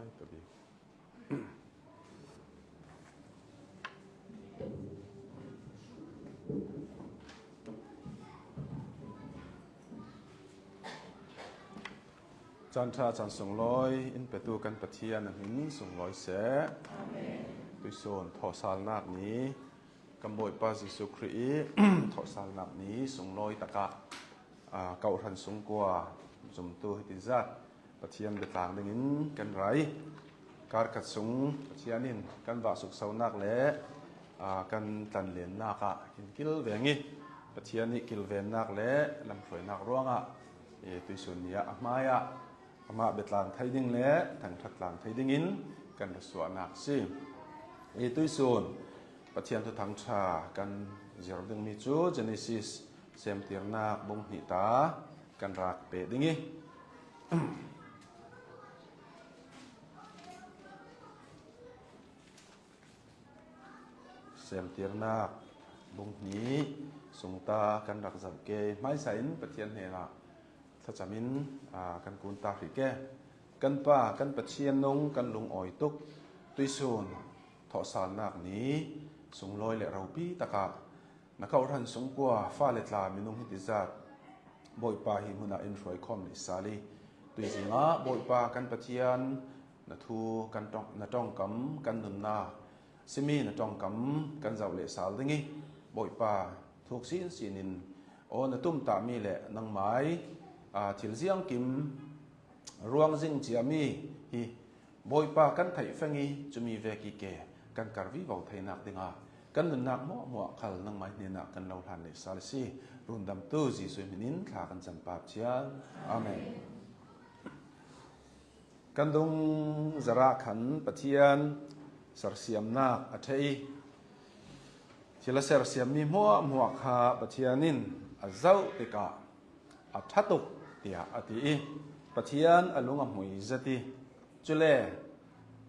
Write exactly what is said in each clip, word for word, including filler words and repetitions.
Caan ṭha caan sunglawi in petu kan Pathian a hmin sunglawi seh. Amen. Tuisun thawhsalnak ni, kan Bawipa Jesuh Khrih i thawhsalnak ni sunglawi takah, aa, kawhhran sungkua zumtu hiti zat Pathian biatlang dingin kan ra i, kar khat sung Pathian in kan vahsuksonak le, aa, kan tlanlennak ah kin kilveng i, Pathian i kilvennak le lamhruainak ruangah, i, tuisun ni ah a hmaiah amah biatlang thei ding le thangṭhat tlang thei dingin kan ra suahnak a si. I, tuisun Pathian thuthang ṭha kan zir dingmi cu Genesis Semtirnak bung hnih ta kan rak pe ding i, Semtirnak bung hnih sungta kan rak zoh ke. Hmaisa in Pathian hnenah thlacam in, aa, kan kun ta hrih ke. Kan Pa, kan Pathian nung kan lungawi tuk. Tuisun thawhsalnak ni sunglawi le ropi takah na kawhhran sungkua fale tla minung hiti zat Bawipa hi hmunah in hruai khawm leh sal i, tuizing ah Bawipa kan Pathian, na thu kan ṭong, na ṭongkam kan nunnak simi na ṭongkam kan zoh leh sal ding i, Bawipa, thuk sinsin in aw na tumtahmi le nangmai, aa, thil ziangkim ruang zing ciami hi Bawipa kan theih feng i, cumi vek i ke kan kar vivo theinak dingah kan nunnak hmuahhmuah khal nangmai hnenah kan lo hlan leh sal a si. Rundamtu Jesuh hmin in thla kan cam Pa Pathian. Amen. Kan dungzarah khan Pathian sersiamnak a ṭheh i, thil a sersiammi hmuahhmuah kha Pathian in a zoh tikah a ṭha tuk, tiah a ti i, Pathian a lung a hmui zet i, cule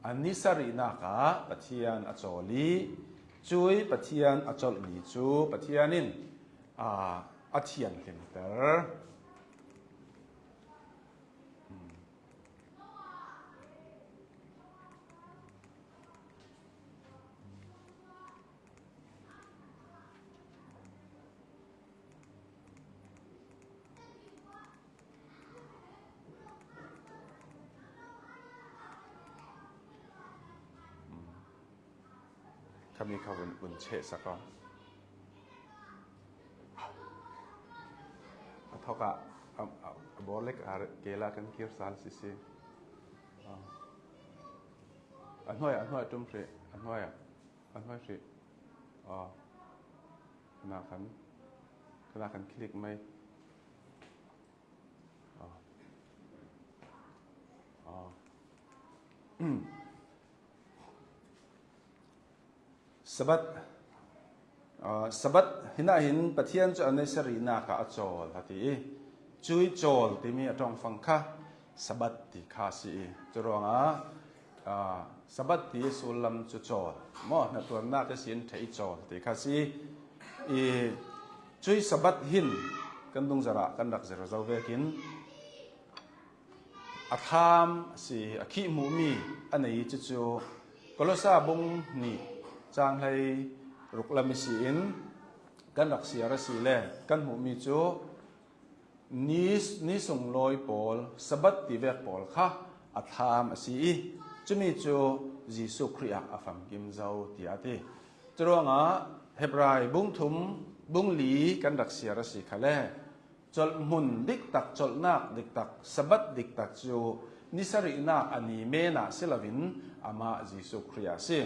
a ni sarihnak ah Pathian a cawl i, cui Pathian a colhmi cu Pathian in, aa, a thianhlimter. Khami kha vun, vun cheh sak aw. A thawk ah, a, a, a bawr lek ah kei lah kan kir sal sisi. Ah. A hnuai, a hnuai ṭum hrih, a hnuai ah, a hnuai hrih. Ah. Kana khan, kana khan click mai. Ah. Ah. Sabbath, aa, Sabbath hinah hin Pathian cu a ni sarihnak ah a cawl a ti i, cui cawl timi a ṭongfang kha Sabbath ti kha a si i, curuangah, aa, Sabbath ti sullam cu cawl maw, hnaṭuannak ihsin ṭheh i cawl ti kha a si i, cui Sabbath hin kan dungzarah kan rak zir zo vekin, a thlam a si, a khih hmuhmi a nei i cucu Kolosa bung hnih cang hlei ruk lam ihsin kan rak siar a si le kan hmuhmi cu ni, ni sunglawi pawl, Sabbath ti vek pawl kha a thlam a si i, cumi cu Jesuh Khrih ah a famkim zo, tiah a ti. Curuangah Hebrai bung thum, bung li kan rak siar a si kha le, colhhmun diktak, colhnak diktak, Sabbath diktak cu ni sarihnak a ni men ah si loin amah Jesuh Khrih ah a si.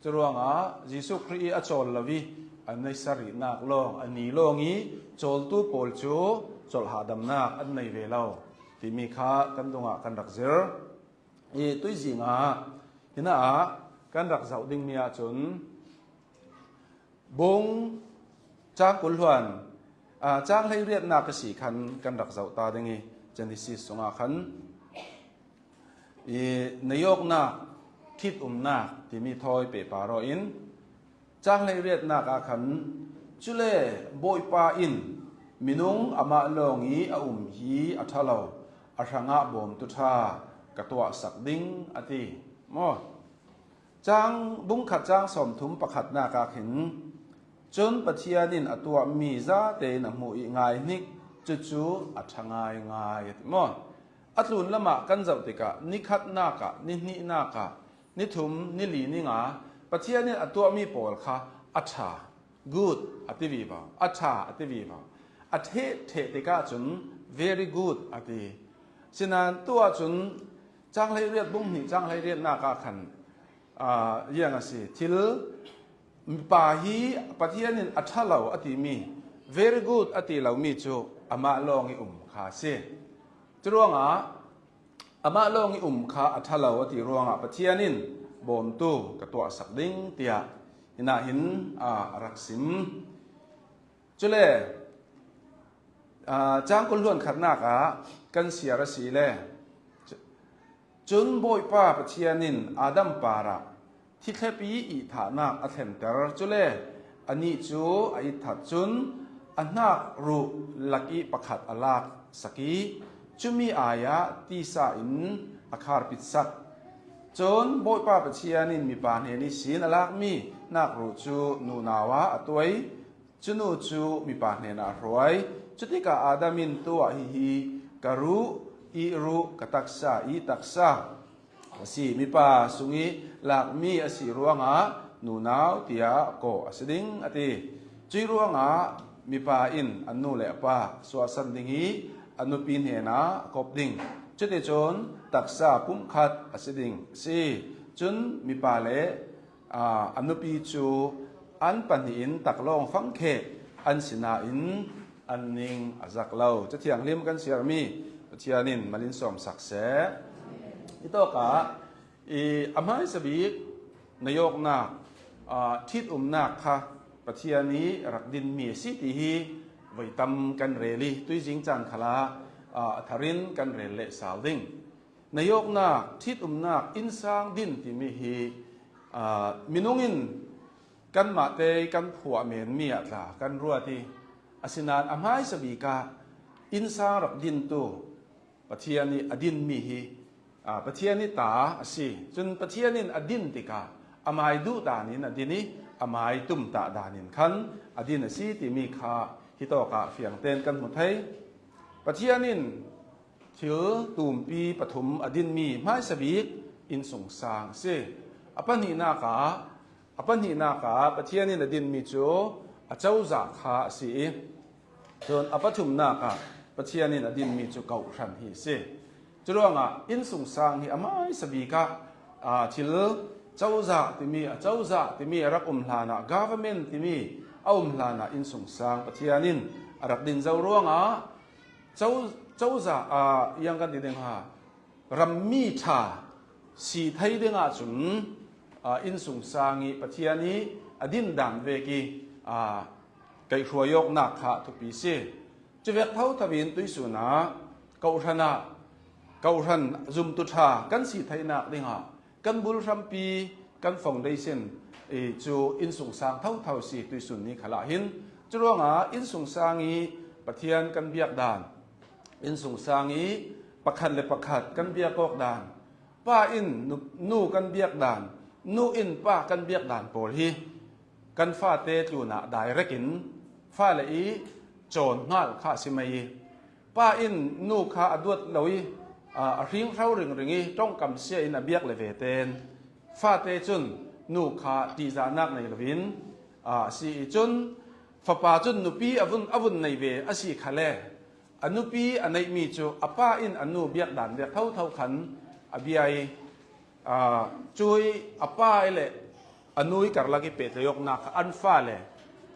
Curuangah Jesuh Khrih i a cawl lo i a ni sarihnak lawng, a ni lawng i cawltu pawl cu colh hahdamnak an nei ve lo timi kha kan dungah kan rak zir. I tuizing ah hinah kan rak zoh dingmi ahcun, bung cang kul hluan, aa, cang hleiriatnak a si khan kan rak zoh ta ding i, Genesis sungah khan i, na awknak, ṭhitumnak timi thawi pehpar aw in, cang hleiriatnak ah khan, cule Bawipa in minung amah lawng i a um hi a ṭha lo, a hrangah bawmtu ṭha, ka tuahsak ding, a ti. Maw? Chang bung khat chang sawmthum pakhatnaka khin, cun Pathian in a tuahmi zate in a hmuh i ngaihnik, cucu a ṭha ngaingai, a ti maw? A tlun lamah kan zoh tikah, ni khatnakah, ni hnihnakah, ni thum, ni li, ni nga, Pathian in a tuahmi pawl kha a ṭha, good a ti vivo, a ṭha a ti vivo. A ṭheh ṭheh tikah cun very good a ti. Sinain tu ahcun cang hleiriat bung hnih cang hleiriatnakah khan, aa, ziang a si. Thil mipa hi Pathian in a ṭha lo a timi, very good a ti lomi cu amah lawng i um kha a si. Curuangah amah lawng i um kha a ṭha lo a ti ruangah Pathian in bawmtu ka tuahsak ding tiah hinah hin, aa, a rak sim. Cule, aa, cang kul hluan khatnak ah kan siar a si le, cun Bawipa Pathian in Adam parah thithlapi ihthahnak a thlenter. Cule anih cu a itthat cun a hnak ruh lak i pakhat a laksak i cumi ai-ah tisa in a kharpitsak. Cun Bawipa Pathian in mipa hnen ihsin a lakmi hnak ruh cu nunau ah a tuai. Cunu cu mipa hnenah a hruai. Cutikah Adam in, "Tuah, hihi ka ruh i ruh, ka taksa i taksa a si, mipa sung i lakmi a si ruangah nunau tiah kawh a si ding," a ti. Cuih ruangah mipa in a nu le a pa suahsan ding i a nupi hnenah a kop ding. Cuticun taksa pumkhat a si ding a si. Cun mipa le aa, a nupi cu an pahnih in taklawng fangkheh an sinah in an ning a zak lo. Cathianghlim kan siarmi Pathian in malin sawmsak seh. Hitawkah i a hmaisa bik na yawknak, aa, ṭhitumnak kha Pathian i rak dinmi a si ti hi voitam kan rel i tuizing caan khalah, aa, a tharin kan rel leh sal ding. Na yawknak, ṭhitumnak, innsang din timi hi, aa, minung in kanmahte kan phuah menmi ah tla kan ruat i, asinain a hmaisa bik ah innsang rak dintu Pathian i a dinmi hi, aa, Pathian i ta a si. Cun Pathian in a din tikah amai duh dan in a din i, amai tumtah dan in khan a din a si timi kha hitawkah fiangtein kan hmu thei. Pathian in thil tumpi pathum a dinmi hmaisa bik innsungsang a si. A pahnihnak ah, a pahnihnak ah Pathian in a dinmi cu a cozah kha a si i, cun a pathumnak ah Pathian in a dinmi cu kawhhran hi a si. Curuangah innsungsang hi a hmaisa bik ah, aa, thil cozah timi, a cozah timi a rak um hlanah, government timi a um hlanah innsungsang Pathian in a rak din zo ruangah, co-, cozah, aa, yang kan ti ding ha, rammi ṭha si thei ding ahcun, aa, innsungsang i Pathian i a din dan vek i, aa, kaihhruai awknak kha a thupi si. Cuvek thotho in tuisun ah, kawhhran ah, kawhhran zumtu ṭha kan si theinak dingah, kan bul hrampi, kan foundation, eh, cu innsungsang thotho si tuisun ni khalah hin. Curuangah innsungsang i Pathian kan biak dan, innsungsang i pakhat le pakhat kan biak awk dan, pa in nu, nu kan biak dan, nu in pa kan biak dan pawl hi kan fate tlunah direct in fale i cawn hngalh kha a si mai i, pa in nu kha a duat lo i, aa, a hringhro ringring i ṭongkam sia in a biak le ve ten, fate cun nu kha ṭihzahnak nei loin, aa, a si i cun, fapa cun nupi a vun, a vun nei ve a si khale, a nupi a neihmi cu a pa in a nu biak dan vek thotho khan a bia i, aa, cui a pa i le a nu i karlak i pehtlaih awknak kha an fale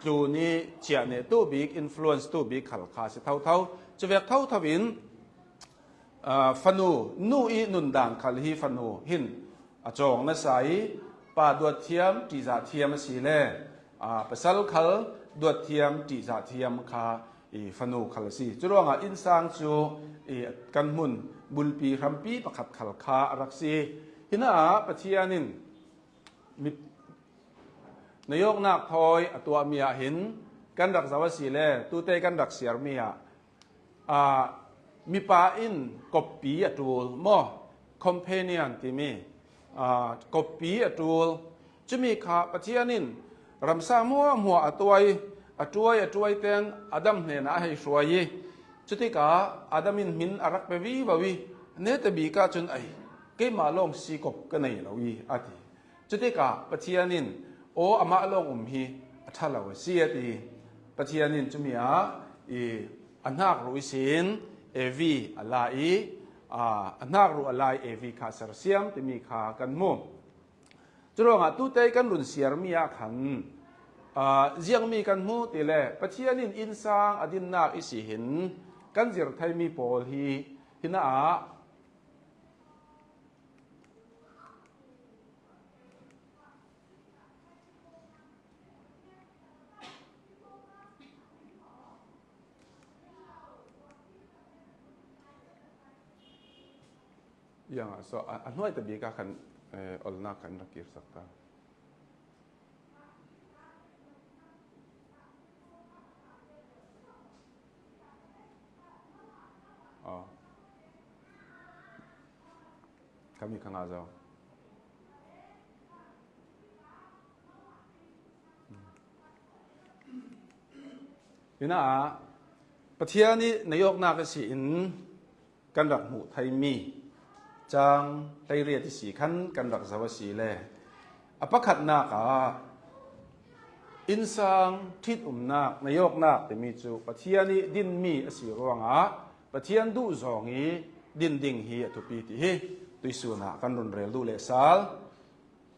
tlun i ciah neh tu bik, influence tu bik khal kha a si thotho. Cuvek thotho in, aa, fanu, nu i nundan khal hi fanu hin a cawng nasa i, pa duat thiam, ṭihzah thiam a si le, aa, pasal khal duat thiam, ṭihzah thiam kha i fanu khal a si. Curuangah innsang cu i kan hmun bulpi hrampi pakhat khal kha a rak si. Hinah Pathian in mi, na yawknak thawi a tuahmi ah hin kan rak zoh a si le, tute kan rak siarmi ah, aa, mipa in koppi a ṭul maw? companion timi, aa, koppi a ṭul. Cumi kha Pathian in ramsa hmuahhmuah a tuai, a tuai, a tuai teng Adam hnenah a hei hruai i, cutikah Adam in hmin a rak pe vivo i, netabik ah cun, "Ai, keimah lawng si kop ka nei lo i," a ti. Cutikah Pathian in, "Aw, amah lawng um hi a ṭha lo a si," a ti. Pathian in cumi ah i, a hnakruh ihsin Evi a la i, aa, a hnakruh a la i Evi kha sersiam timi kha kan hmu. Curuangah tute kan run siarmi ah khan, aa, ziangmi kan hmu ti le Pathian in innsang a dinnak ihsi hin kan zir theimi pawl hi, hinah ah, iangah so a, a hnuai tabik ah khan, eh, olnak kan rak kirsak ta. Aw. Kami kha nga zo. Hinah, Pathian i na yawknak ihsi in kan rak hmuh theimi cang hleiriat ihsi khan kan rak zoh a si le, a pakhatnak ah innsang ṭhitumnak, na yawknak timi cu Pathian i dinmi a si ruangah Pathian duh zawng i din ding hi a thupi ti hi tuihsun ah kan run rel duh leh sal.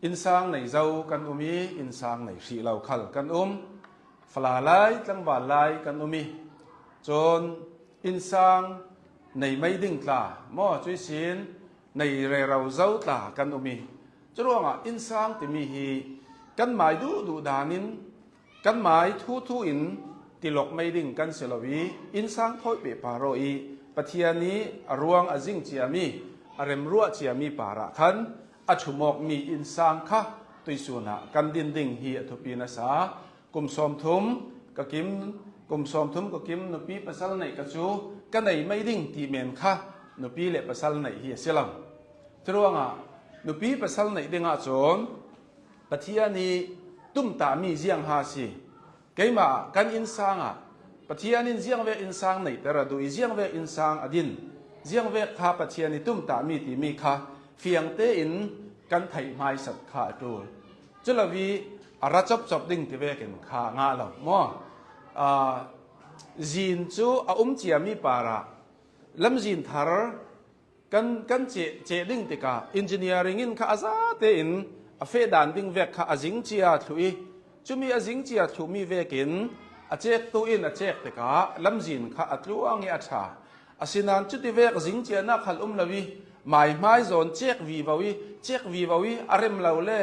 Innsang nei zo kan um i, innsang nei hrih lo khal kan um. Fala lai, tlangval lai kan um i, cun innsang nei mai ding tla maw, cuihsin nei rero zo tla kan um i, curuangah innsang timi hi kan mai duhduh dan in, kan mai thuthu in tilawk mai ding kan si lo i, innsang thawi pehpar aw i, Pathian i a ruang a zing ciami, a remruah ciami parah khan a ṭhumawkmi innsang kha tuihsun ah kan din ding hi a thupi nasa. Kum sawmthum ka kim, kum sawmthum ka kim nupi pasal neih ka cu ka nei mai ding ti men kha nupi le pasal neih hi a si lo. Curuangah nupi pasal neih dingah cun Pathian i tumtahmi ziang ha si. Keimah kan innsang ah Pathian in ziangvek innsang neihter a duh i, ziangvek innsang a din, ziangvek kha Pathian i tumtahmi timi kha fiang tein kan theih hmaisat kha a ṭul. Culo i a ra copcop ding ti vekin kha a ngah lo maw? Aa, zin cu a um ciami parah lamzin thar kan, kan ceh, ceh ding tikah engineering in kha a za tein a feh dan ding vek kha a zing cia thluh i, cumi a zing cia thluhmi vekin a cektu in a cek tikah lamzin kha a tluang i a ṭha. Asinain cuti vek zing cianak khal um lo i, maihmai zawn cek vivo i, cek vivo i, a rem lo le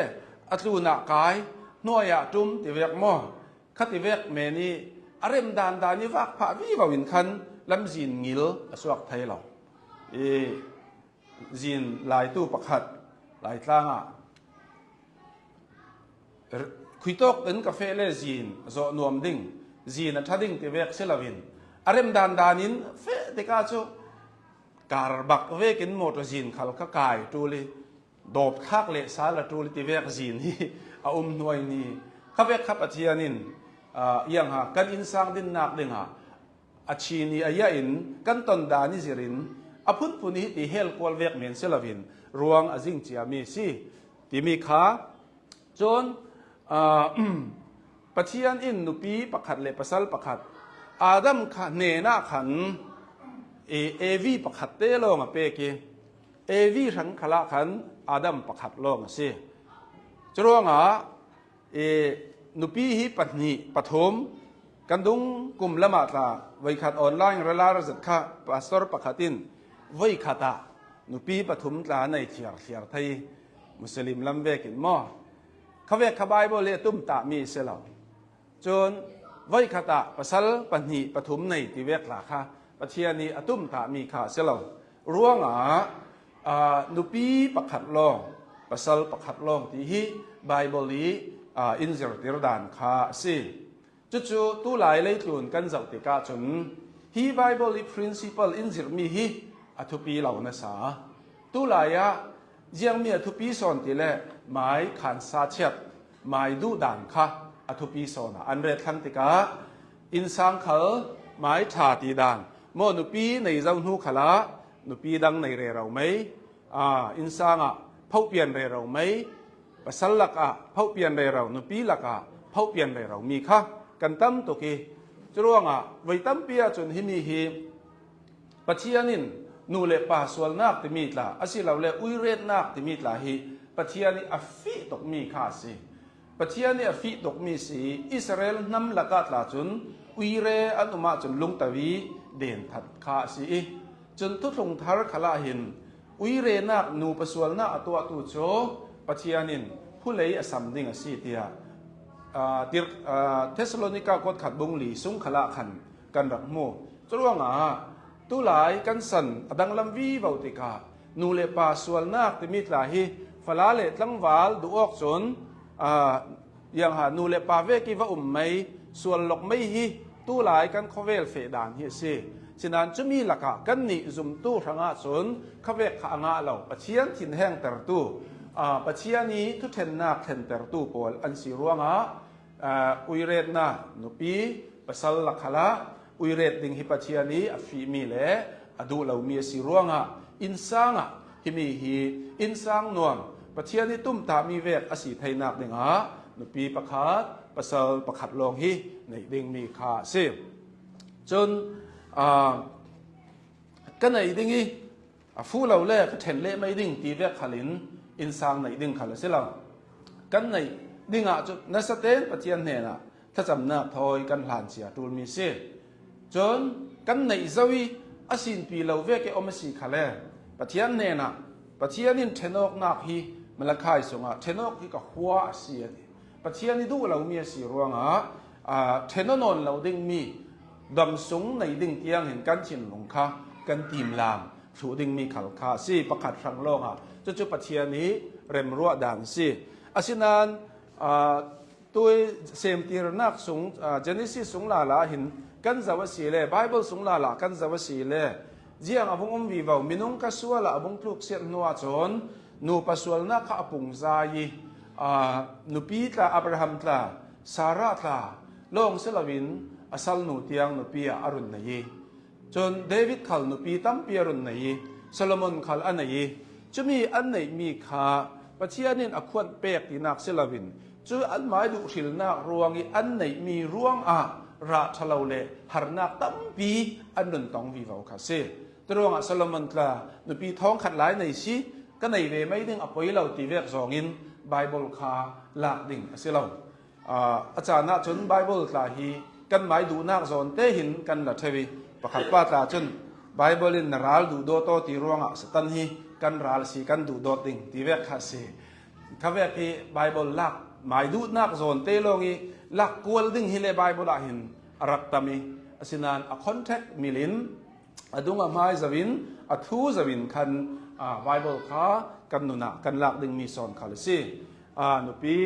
a tlunah kai, hnuai ah ṭum ti vek maw? Khati vek men i a rem dandan i vak phah vivo in khan lamzin ngil a suak thei lo. I zin laitu pakhat Laitlang ah, r-, khuitawk in ka feh le zin zawh nuam ding, zin a ṭha ding ti vek si loin a rem dandan in feh tikah cu kar bak vekin mawṭaw zin khal kha kai ṭul i, dawpthlak le sal a ṭul i ti vek zin hi a um hnuai ni. Kha vek kha Pathian in, aa, iang ha kan innsang dinnak dingah a chin i a yah in kan ton dan i zir in a phunphun i hiti hel kual vek men si loin ruang a zing ciami si timi kha. Cun, aa, Pathian in nupi pakhat le pasal pakhat Adam kha hnenah khan i Evi pakhat te lawng a pek i, Evi hrang khalah khan Adam pakhat lawng a si. Curuangah i nupi hi pahnih, pathum, kan dung kum lamah tla, voikhat online rala ra zat kha pastor pakhat in voikhat ah nupi pathum tla nei thliarthliar thei, Muslim lam vekin maw? Kha vek kha Bible hi a tumtahmi a si lo. Cun voikhat ah pasal pahnih, pathum nei ti vek tla kha Pathian i a tumtahmi kha a si lo. Ruangah, aa, nupi pakhat lawng, pasal pakhat lawng ti hi Bible i, aa, in zirtir dan kha a si. Cucu tulai leitlun kan zoh tikah cun hi Bible i principle in zirhmi hi a thupi lo nasa. Tulai ah ziangmi a thupi sawn ti le mai khansa chiat, mai duh dan kha a thupi sawn a an ret thlang tikah innsang khal mai ṭha ti dan maw, nupi nei zo hnu khalah nupi dang nei rero mai, aa, innsang ah phohpian rero mai, pasal lakah phohpian rero, nupi lakah phohpian rero mi kha kan tam tuk hi. Curuangah voi tampi ahcun himi hi Pathian in nu le pa sualnak timi tla, asilole uiretnak timi tla hi Pathian ih a fih tukmi kha a si. Pathian ih a fih tukmi si, Israel hnam lakah tla cun uire an um ahcun lungto ih denthat kha a si ih, cun Thuthlung Thar khalah hin uirenak, nupa sualnak a tuahtu cu Pathian in phulei a sam ding a si, tiah, aa, tir-, aa, Thessalonika kuat khat bung li sung khalah khan kan rak hmu. Curuangah tulai kan san a danglam vivo tikah nu le pa sualnak timi tla hi fala le tlangval duh awk cun, aa, Iangha nu le pa vek ih va um mai, sual lok mai hi tulai kan khawvel feh dan hi a si. Sinain cumi lakah kannih zumtu hrangah cun khavek kha a ngah lo, Pathian thinhengtertu, aa, Pathian ih thuṭhennak thlentertu pawl an si ruangah, aa, uiretnak nupi pasal lakhalah uiret ding hi Pathian ih a fihmi le a duh lomi a si ruangah, innsang ah himi hi innsang nuam, Pathian ih tumtahmi vek a si theinak dingah nupi pakhat, pasal pakhat lawng hi neih dingmi kha a si. Cun, aa, ka neih ding ih a fuh lo le ka ṭhen leh mai ding ti vek khalin innsang neih ding khal a si lo. Kan neih dingah cu nasa tein Pathian hnenah thlacamnak thawi kan hlan cia ṭulmi si. Cun kan neih zo ih a sinpi lo vek ih om a si khal le Pathian hnenah, Pathian in ṭhenawknak hi Malakhai sungah ṭhenawk hi ka khua a si, a ti. Pathian ih duh lomi a si ruangah, aa, ṭhen aw nawn lo dingmi dam sung nei ding tiang hin kan thinlung kha kan timlam thluh dingmi khal kha a si, pakhat hrang lawngah. Cucu Pathian ih remruah dan a si. Asinain, aa, tui semtirnak sung, aa, Genesis sung lala hin kan zoh a si le, Bible sung lala kan zoh a si le, ziang a vung um vivo, minung kha sual ah a vung tluksiat hnu ahcun nupa sualnak kha a pungzai ih, aa, nupi tla, Abraham tla, Sarah tla lawng si loin a salnu tiang nupi ah a run nei ih, cun David khal nupi tampi a run nei ih, Solomon khal a nei ih, cumi an neihmi kha Pathian in a khuan pek tinak si loin, cu anmai duh hrilnak ruang ih an neihmi ruangah rah ṭha lo le harnak tampi an run tong vivo kha si. Curuangah Solomon tla nupi thawngkhat lai nei si, ka nei ve mai ding a poi lo ti vek zawngin Bible kha lak ding a si lo. Aa, a caan ahcun Bible tla hi kanmai duhnak zawn te hin kan la ṭheu ih, pakhat pa tla cun Bible in na ral duhdawt aw ti ruangah Satan hi kan ral si, kan duhdawt ding ti vek kha a si. Khavek hi Bible lak mai duhnak zawn te lawng ih lak kual ding hi le Bible ah hin a rak tam ih, asinain a context mil in a dung a hmai zoin, a thu zoin khan, aa, Bible kha kan nun ah kan lak dingmi sawn khal a si. Aa, nupi,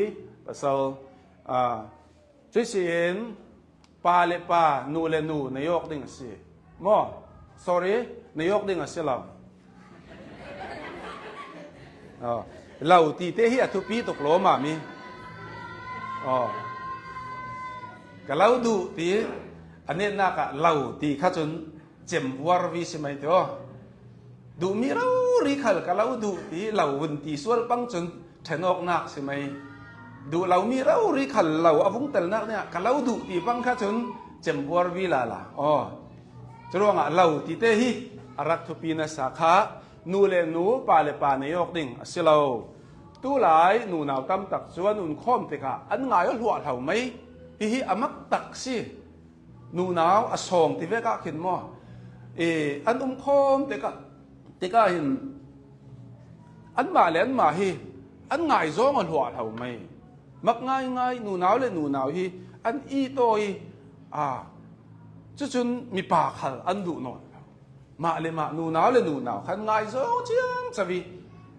pasal, aa, cuih si in pa le pa, nu le nu na yawk ding a si. Maw? Sorry, na yawk ding a si lo. Aw, lo ti te hi a thupi tuk lawm ah mi. Aw. Ka lo duh ti a netnak ah lo ti kha cun cemvuar vi si mai ti aw. Duhmi rori khal ka lo duh ti lo vun ti sual pang cun ṭhenawknak si mai. Duh lomi rori khal lo a vung telnak dingah ka lo duh ti pang kha cun cemvuar vi lala. Aw. Curuangah lo ti te hi a rak thupi nasa kha nu le nu, pa le pa nei awk ding a si lo. Tulai nunau tamtak cu an unkhawm tikah an ngai aw hluahhlo mai. Hihi a maktak si. Nunau a sawng ti vek ah khin maw? Ee, an umkhawm tikah, tikah hin anmah le anmah hi an ngaizawng aw hluahhlo mai. Mak ngaingai nunau le nunau hi an it aw ih, aa, cucun mipa khal an duh nawn lo. Mah le mah nunau le nunau khan ngaizawng ciamco ih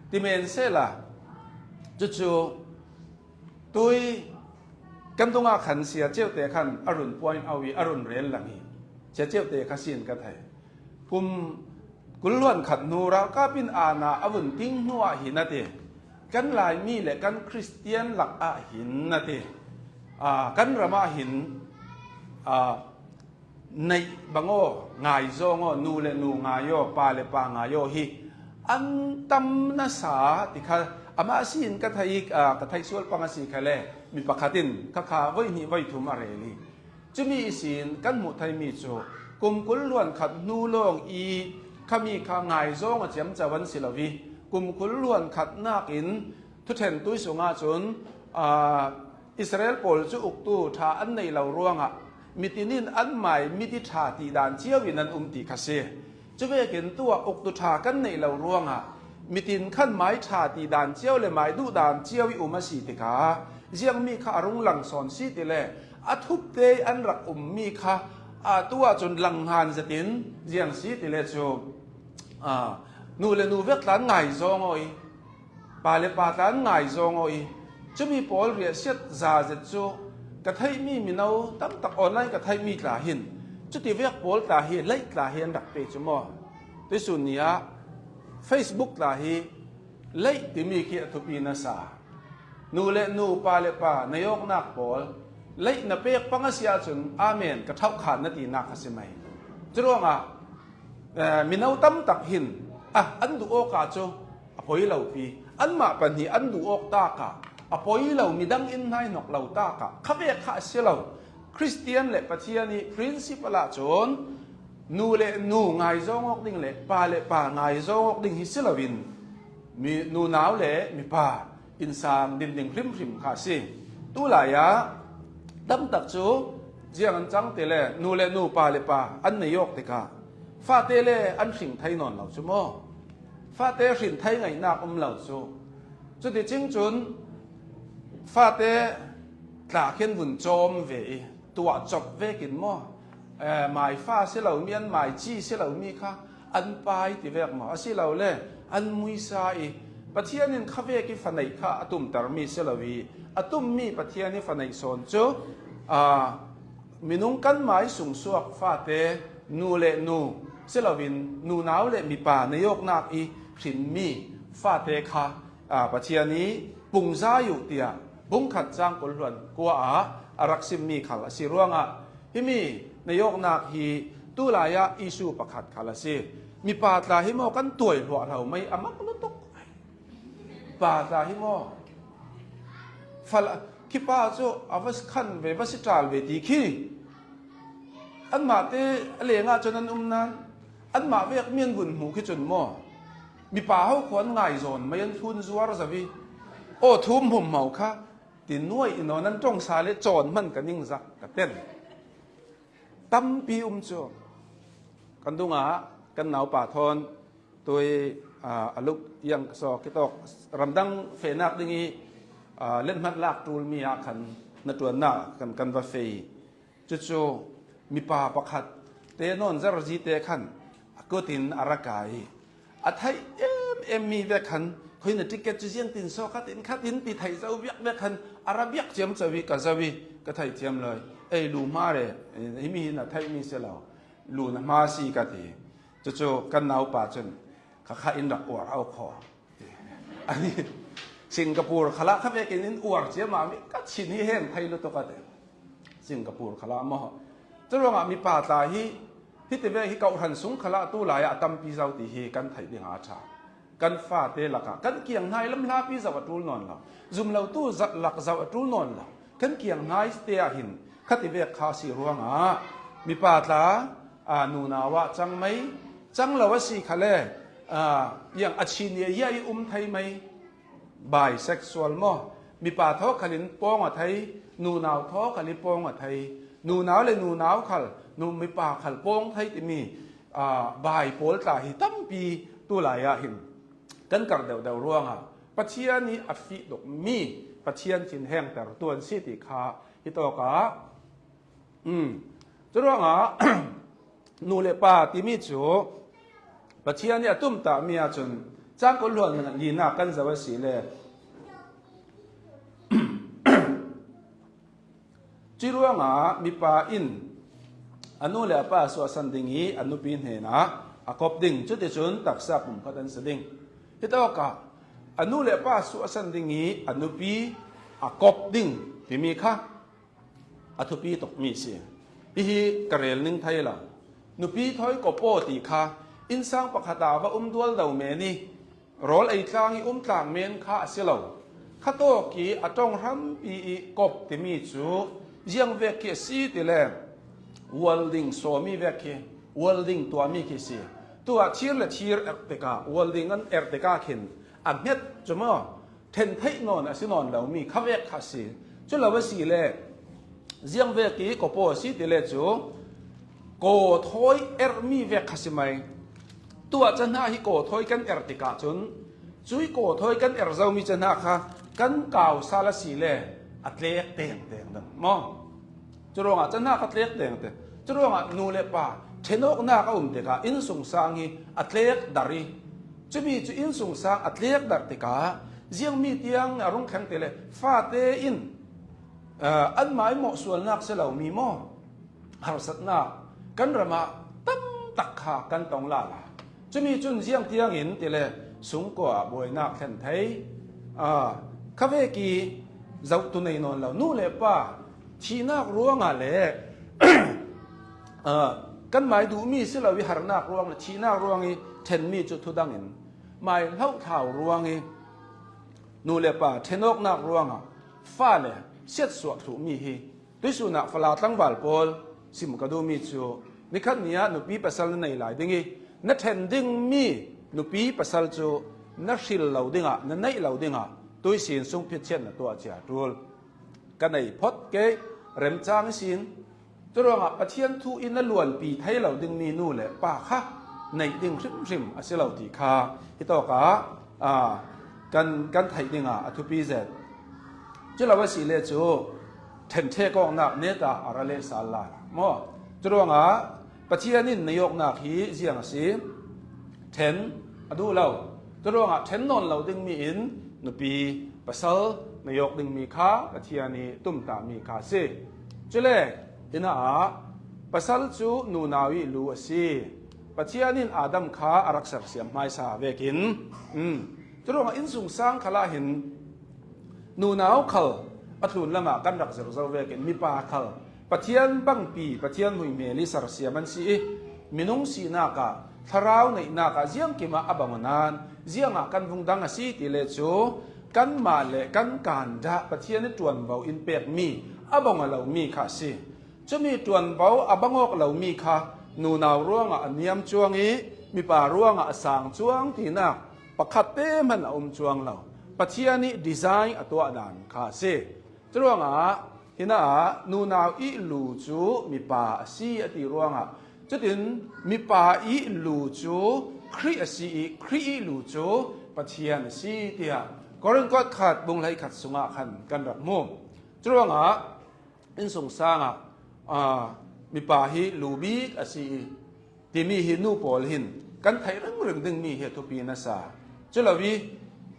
ti men sehla, cucu tui kan dungah khan sia ceuhte khan a run point out ih a run rel lang hi. Sia ceuhte kha sin ka thei. Kum Kul hluan khat hnu ralkap in aana a vun ting hnuah hin a ti. Kan Laimi le kan Khristian lakah hin a ti. Aa, kan ramah hin, aa, neih bang aw, ngaizawng aw, nu le nu ngai aw, pa le pa ngai aw hi an tam nasa ti kha. Amah si-in ka theih, aa, ka theih sual pang a si kha le, mi pakhat in kha kha voi hnih voi thum a rel hi. Cumi ihsin kan hmuh theimi cu kum kul hluan khat hnu lawng i khami kha ngaizawng a ciamco an si lo i, kum kul hluan khat nakin thuṭhen tui sungah cun, aa, Israel pawl cu uktu ṭha an neih lo ruangah mitin in an mai miti ṭha ti dan cio in an um ti kha si. Cuvekin tuah uktu ṭha kan neih lo ruangah mitin khan mai ṭha ti dan cio le mai duh dan cio i um a si tikah ziangmi kha a rung lang sawn si ti le a thupte an rak ummi kha, aa, tuah cun langhngan zetin ziang si ti le cu, aa, nu le nu vek tla an ngaizawng aw i, pa le pa tla an ngaizawng aw i, cumi pawl riahsiat za zet cu ka theihmi mino tamtak online ka theihmi tla hin cuti vek pawl tla hi leih tla hi an rak pe cu maw? Tuisun ni ah Facebook tla hi leih timi khi a thupi nasa. Nu le nu, pa le pa, na yawknak pawl leih na pek pang a si ahcun amen ka ṭhauhkhan na tinak a si mai. Curuangah, eh, mino tamtak hin, ah, an duh awkah cu a poi lo pi, anmah pahnih an duh awk takah a poi lo, midang in hnaihnok lo takah khavek kha a si lo. Khristian le Pathian i principle ahcun nu le nu ngaizawng awk ding le pa le pa ngaizawng awk ding hi si loin mi, nunau le mipa innsang din ding hrimhrim kha a si. Tulai ah tamtak cu ziang an cang ti le nu le nu, pa le pa an nei awk tikah fate le an hring thei nawn lo cu maw? Fate hrin thei ngaihnak um lo cu. Cuticing cun fate tla khin vun cawm ve i tuah cop vekin maw? Eh, mai fa si lomi, an mai ci si lomi kha an pai ti vek maw? A si lo le an muisa i Pathian in khavek i fa neih kha a tumtermi si lo i a tummi Pathian i fa neih sawn cu, aa, minung kan mai sungsuak fate, nu le nu si loin nunau le mipa na yawknak i hrinmi fate kha, aa, Pathian i pungzai uh tiah bungkhat cang kul hluan kua ah a rak simmi khal a si ruangah himi na yawknak hi tulai ah issue pakhat khal a si. Mipa tla hi maw kan tuai hluahhlo mai a mak lutuk. Pa tla hi maw? Fala, khipa cu a va khan ve, va si ṭal ve ti khi anmah te a lengah cun an um nan, anmah vek mi an vun hmuh khi cun maw? Mipa ho khuan ngai zawn mai an thlun zuar zo i, aw, thum hmumhmo kha ti nuai i nawn an ṭongsa le cawn hman ka ningzak ka ten. Tampi um cu kan dungah kan naupa thawn tui, aa, a luk yang so kitawk ramdang fehnak ding i, aa, lethmat lak ṭulmi ah khan hnaṭuannak kan, kan va fei. Cucu mipa pakhat te nawn zarzi te khan a kut in a ra kai. A theih em em mi vek khan, khui na ticket cu ziangtin so khat in khat in ti theih zo viak vek khan a ra viak ciamco i ka zo i ka theih thiam lo i, ei, lu hma re, himi hi na theihmi si lo, lu na hma si ka ti. Cucu kan naupa cun, "Kha kha in rak uar au kho," ti. Ani, Singapore khalah kha vekin in uar ciamah mi ka chin hi heng thei lutuk a ti. Singapore khalah maw? Curuangah mipa tla hi, hiti vek hi kawhhran sung khalah tulai ah a tampi zo ti hi kan theih ding a ṭha. Kan fate lakah kan kiang hnai lam hlapi zoh a ṭul nawn lo. Zum lo tu zat lak zoh a ṭul nawn lo. Kan kiang hnai te ah hin khati vek kha a si ruangah mipa tla, aa, nunau ah cang mai, cang lo a si kha le, aa, yang a chin i a i um thei mai. Bisexual maw? Mipa thaw khal in pawng a thei, nunau thaw khal in pawng a thei, nunau le nunau khal, nu mipa khal pawng thei timi, aa, bi pawl tla hi tampi tulai ah hin kan karh deuhdeuh ruangah Pathian i a fih dukmi Pathian thinhengter tuan si ti kha hi tawkah, um, curuangah nu le pa timi cu Pathian i a tumtahmi ahcun cang kul hluan linak kan zoh a si le, curuangah mipa in a nu le a pa suahsan ding i a nupi hnenah a kop ding, cuticun taksa pumkhat an si ding. Hitawkah a nu le pa suahsan ding i a nupi a kop ding timi kha a thupi tukmi si. Hihi ka rel ning thei lo. Nupi thawi kop aw ti kha innsang pakhat a va um dualdo men i rawl ei tlang i um tlang men kha a si lo. Khatawk i a ṭawng hrampi i kop timi cu ziang vek khi a si ti le, ual ding sawmi vek khi, ual ding tuahmi khi si. Tuah thir le thir erh tikah, ual ding an erh tikah khin a hnget cu maw, ṭhen theih nawn a si nawn lomi kha vek kha si. Cu lo a si le, ziang vek i kop aw a si ti le cu, kaw thawi erhmi vek kha si mai. Tuah cahna hi kaw thawi kan erh tikah cun, cui kaw thawi kan erh zomi cahna kha kan kau sal a si le a tlek tengteng dang maw? Curuangah cahna kha tlek tengteng. Curuangah nu le pa ṭhenawknak a um tikah innsungsang hi a tlek darh i, cumi cu innsungsang a tlek darh tikah ziangmi tiang a rung thleng ti le fate in, aa, anmah i mawhsualnak si lomi maw? Harsatnak kan ramah tamtak kha kan tong lala. Cumi cun ziang tiangin ti le sungkua ah buainak thlen thei, aa, khavek i zohtu nei nawn lo. Nu le pa thihnak ruangah le, aa, kanmah i duhmi si lo i harnak ruang le thihnak ruang i ṭhenmi cu thudang in mai hloh thlau ruang i nu le pa ṭhenawknak ruangah fale siatsuah thluhmi hi tuihsun ah fala tlangval pawl sim ka duhmi cu, nikhat ni ah nupi pasal na nei lai ding i, na ṭhen dingmi nupi pasal cu na hril lo dingah, na neih lo dingah tuihsin sungphit chiat na tuah cia ṭul. Ka nei phot kei, remcang ihsin. Curuangah Pathian thu in na luanpi thei lo dingmi nu le pa kha neih ding hrimhrim a si lo ti kha hitawkah, aa, kan, kan theih dingah a thupi zet. Cu lo a si le cu ṭhen ṭhek awknak neta a ra leh sal lai maw? Curuangah Pathian in na awknak hi ziang a si? Ṭhen a duh lo. Curuangah ṭhen nawn lo dingmi in nupi pasal na awk dingmi kha Pathian i tumtahmi kha a si. Cule, hinah ah pasal cu nunau i lu a si. Pathian in Adam kha a rak sersiam hmaisa vekin, um, curuangah innsungsang khalah hin nunau khal a tlun lamah kan rak zir zo vekin mipa khal Pathian pangpi, Pathian hmuihmel i sersiam an si i, minung sinak ah, thlarau neihnak ah ziangkim ah a bang nain, ziangah kan vung dang a si ti le cu, kanmah le kan kan dah Pathian i ṭuanvo in pekmi a bang a lomi kha a si. Cumi ṭuanvo a bang awk lomi kha nunau ruangah a niam cuang i, mipa ruangah a sang cuang tinak pakhat te hman a um cuang lo. Pathian i design a tuah dan kha a si. Curuangah, hinah ah nunau i lu cu mipa a si a ti ruangah, cutin mipa i lu cu Khrih a si i, Khrih i lu cu Pathian a si tiah Korin kuat khat bung hleikhat sungah khan kan rak hmu. Curuangah, innsungsang ah, aa, mipa hi lu bik a si i, timi hi nu pawl hin kan theih ringring dingmi hi a thupi nasa. Cu lo i,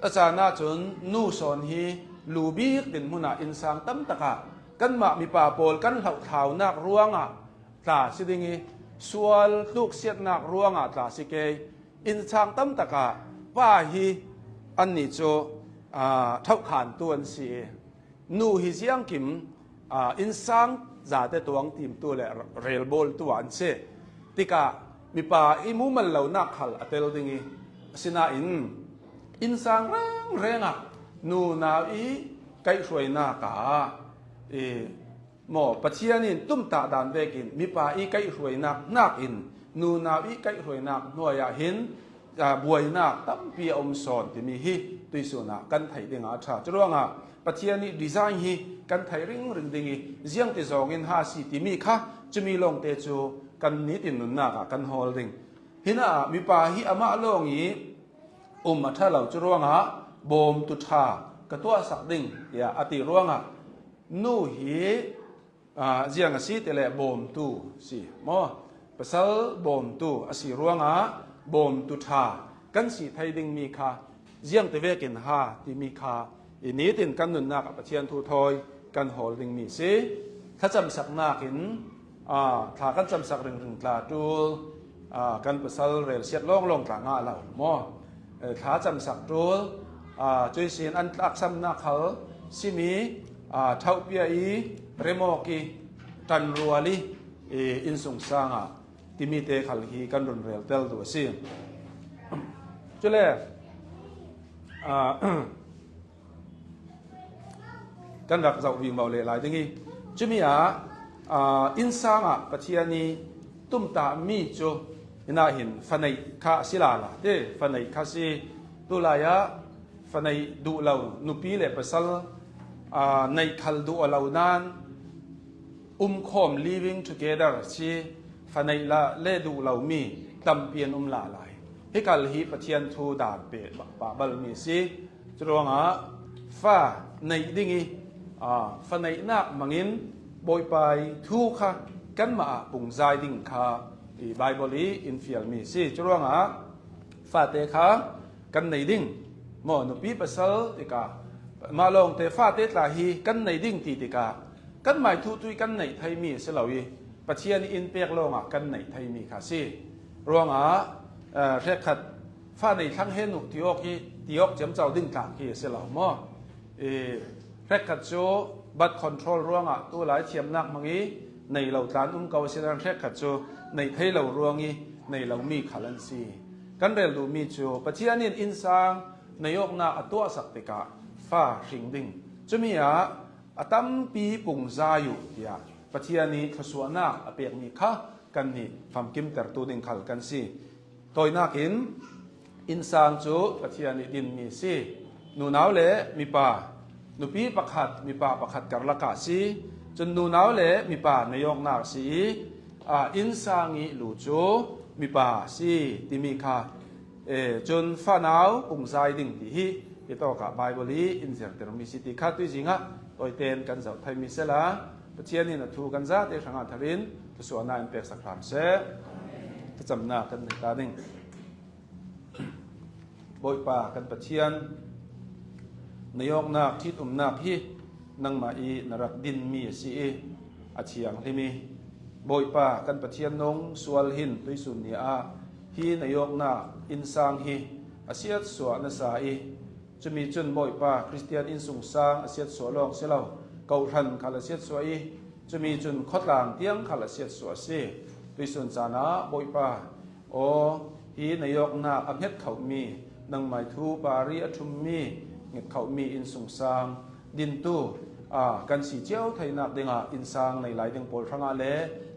a caan ahcun nu sawn hi lu bik dinhmun ah innsang tamtak ah kanmah mipa pawl kan hloh thlaunak ruangah tla si ding i, sual tluksiatnak ruangah tla si kei. Innsang tamtak ah pa hi annih cu, aa, ṭhohkhantu an si i, nu hi ziangkim, aa, innsang zate tuang timtu le relbawltu ah an si. Tikah mipa i mumal lonak khal a tel ding i, asinain innsang rengreng ah nunau i kaihhruainak ah i, maw, Pathian in tumtah dan vekin mipa i kaihhruainak hnakin nunau i kaihhruainak hnuai ah hin, aa, buainak tampi a um sawn timi hi tuihsun ah kan theih dingah a ṭha. Curuangah Pathian i design hi kan theih ringring ding i, ziangti zawngin ha si timi kha cumi lawngte cu kan nitin nunnak ah kan hawl ding. Hinah mipa hi amah lawng i um a ṭha lo. Curuangah bawmtu ṭha ka tuahsak ding, tiah a ti ruangah nu hi aa, ziang a si ti le bawmtu si maw? Pasal bawmtu a si ruangah bawmtu ṭha kan si thei dingmi kha ziangti vekin ha timi kha i nitin kan nunnak ah Pathian thu thawi kan hawl dingmi si. Thlacamsaknak in, aa, thla kan camsak ringring tla ṭul. aa, kan pasal relsiat lawnglawng tla ngah lo maw? Eh, thlacamsak ṭul, aa, cuihsin an tlaksamna khal simi, aa, thauhpia i remawk i ṭanrual i, eh, innsungsangah timite khal hi kan run reltel duh a si. Cule, aa, kan rak zoh vingvo leh lai ding hi. Cumi ah, aa, innsangah Pathian i tumtahmi cu hinah hin faneih kha a si lala te, faneih kha si. Tulai ah faneih duh lo nupi le pasal, aa, neih khal duh a lo nan umkhawm, living together si, faneih la le duh lomi tampi an um lala hi. Hi khal hi Pathian thu dan peh pahbalmi si. Curuangah fa neih ding i, aa, faneihnak mangin Bawipa i thu kha kanmah ah pungzai ding kha i Bible i in fialmi si. Curuangah fate kha kan nei ding maw, nupi pasal tikah, mah lawngte fate tla hi kan nei ding ti tikah, kanmah i thu tui kan neih theimi a si lo i, Pathian i in pek lawngah kan neih theimi kha si. Ruangah, eh, hrekkhat fa nei thlang hen uh ti awk hi, ti awk ciamco ding tlang hi a si lo maw? Eh, hrekkhat cu birth control ruangah tulai thiamnak hmang i nei lo tla an um ko a si nan, hrekkhat cu neih thei lo ruang i nei lomi khal an si. Kan rel duhmi cu Pathian in innsang nei awknak a tuahsak tikah fa hring ding. Cumi ah a tampi pungzai uh tiah Pathian i thluasuahnak a pekmi kha kannih famkimtertu ding khal kan si. Tawinak in, innsang cu Pathian i dinmi a si. Nunau le mipa, nupi pakhat, mipa pakhat karlak ah a si. Cun nunau le mipa nei awknak a si i, aa, innsang i lu cu mipa a si timi kha, eh, cun fanau pungzai ding ti hi, hi tawkah Bible i in zirtirmi si ti kha tuizing ah tawiten kan zoh theimi si la, Pathian in a thu kan zate hrangah thar in thluasuahnak in peksak hram seh. Thlacamnak kan nei ta ding. Bawipa kan Pathian, na i awknak ṭhitumnak hi nangmah i na rak dinmi a si i, a thianghlim i, Bawipa kan Pathian, nung sual hin tuisun ni ah hi na i awknak innsang hi a siatsuah na sa i, cumi cun Bawipa, Khristian innsungsang a siatsuah lawng si lo, kawhhran khal a siatsuah i, cumi cun khawtlang tiang khal a siatsuah a si. Tuisun caan ah Bawipa, aw, hi na i awknak a hnget khomi, nangmah i thu parih a ṭhummi, hnget khomi innsungsang dintu, aa, kan si cio theinak dingah innsang nei lai ding pawl hrangah le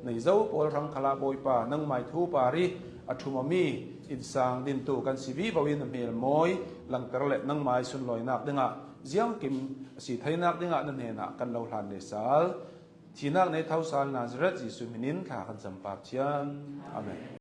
nei zo pawl hrang khalah Bawipa, nangmah i thu parih a ṭhum awmi innsang dintu kan si vivo in a hmel mawi langter le nangmah i sunlawinak dingah ziangkim a si theinak dingah na hnenah kan lo hlan le sal. Thihnak nei thosal Nazareth Jesuh hmin in thla kan cam, Pa Pathian. Amen.